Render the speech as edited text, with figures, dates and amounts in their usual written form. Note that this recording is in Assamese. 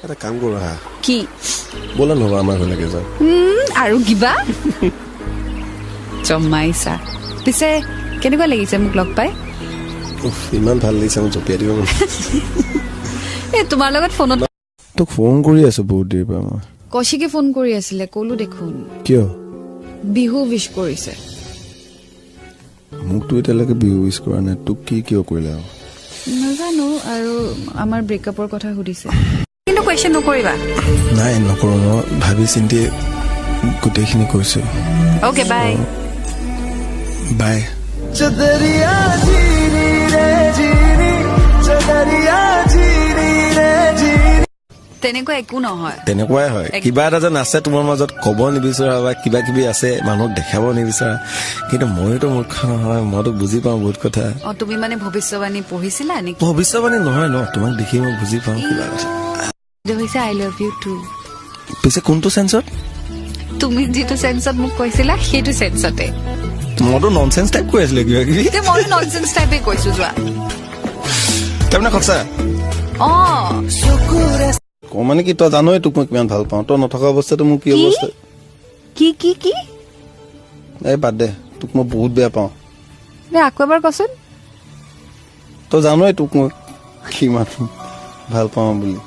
এটা কাম কৰোঁ আহা। কি? ব'লা নহ'বা আমাৰ ঘৰলৈকে যাওঁ। আৰু কিবা জমাইছা। পিছে কেনেকুৱা লাগিছে মোক লগ পাই? উফ, ইমান ভাল লাগিছে, মোক জঁপিয়াই দিব মন। এই তোমাৰ লগত ফোনত তোক ফোন কৰি আছো বহুত দেৰিৰ পৰা মই। কৌশিকে ফোন কৰি আছিলে, ক'লো দেখোন। কিয়? বিহু উইচ কৰিছে। মোকতো এতিয়ালৈকে বিহু উইচ কৰা নাই, তোক কি কিয় কৰিলে আৰু? নাজানো, আৰু আমাৰ ব্ৰেকআপৰ কথা সুধিছে। কিন্তু কুৱেশ্যন নকৰিবা। নাই, নকৰোঁ, মই ভাবি চিন্তি গোটেইখিনি কৈছো। Okay, bye. বাই। তেনেকুৱা একো নহয়। তেনেকুৱাই হয়, কিবা এটা যেন আছে তোমাৰ মাজত, ক'ব নিবিচৰা বা কিবা কিবি আছে মানুহক দেখাব নিবিচৰা। কিন্তু ময়োতো মূৰ্খ নহয়, মইতো বুজি পাওঁ বহুত কথা। অ, তুমি মানে ভৱিষ্যবাণী পঢ়িছিলা নেকি? ভৱিষ্যবাণী নহয় ন, তোমাক দেখি মই বুজি পাওঁ কিবা কথা। হৈছে I love you two. পিছে কোনটো চেন্সত? তুমি যিটো চেন্সত মোক কৈছিলা সেইটো চেন্সতে। মইতো নন চেন্স টাইপ কৈ আছিলো কিবা কিবি। মইতো নন চেন্স টাইপে কৈছো, যোৱা। তাৰমানে সঁচা? অ। কওঁ মানে কি, তই জানই তোক মই কিমান ভাল পাওঁ, তই নথকা অৱস্থাটো মোৰ কি অৱস্থা। কি কি কি? এই বাদ দে, তোক মই বহুত বেয়া পাওঁ। আকৌ এবাৰ কচোন। তই জানই তোক মই কিমান ভাল পাওঁ বুলি।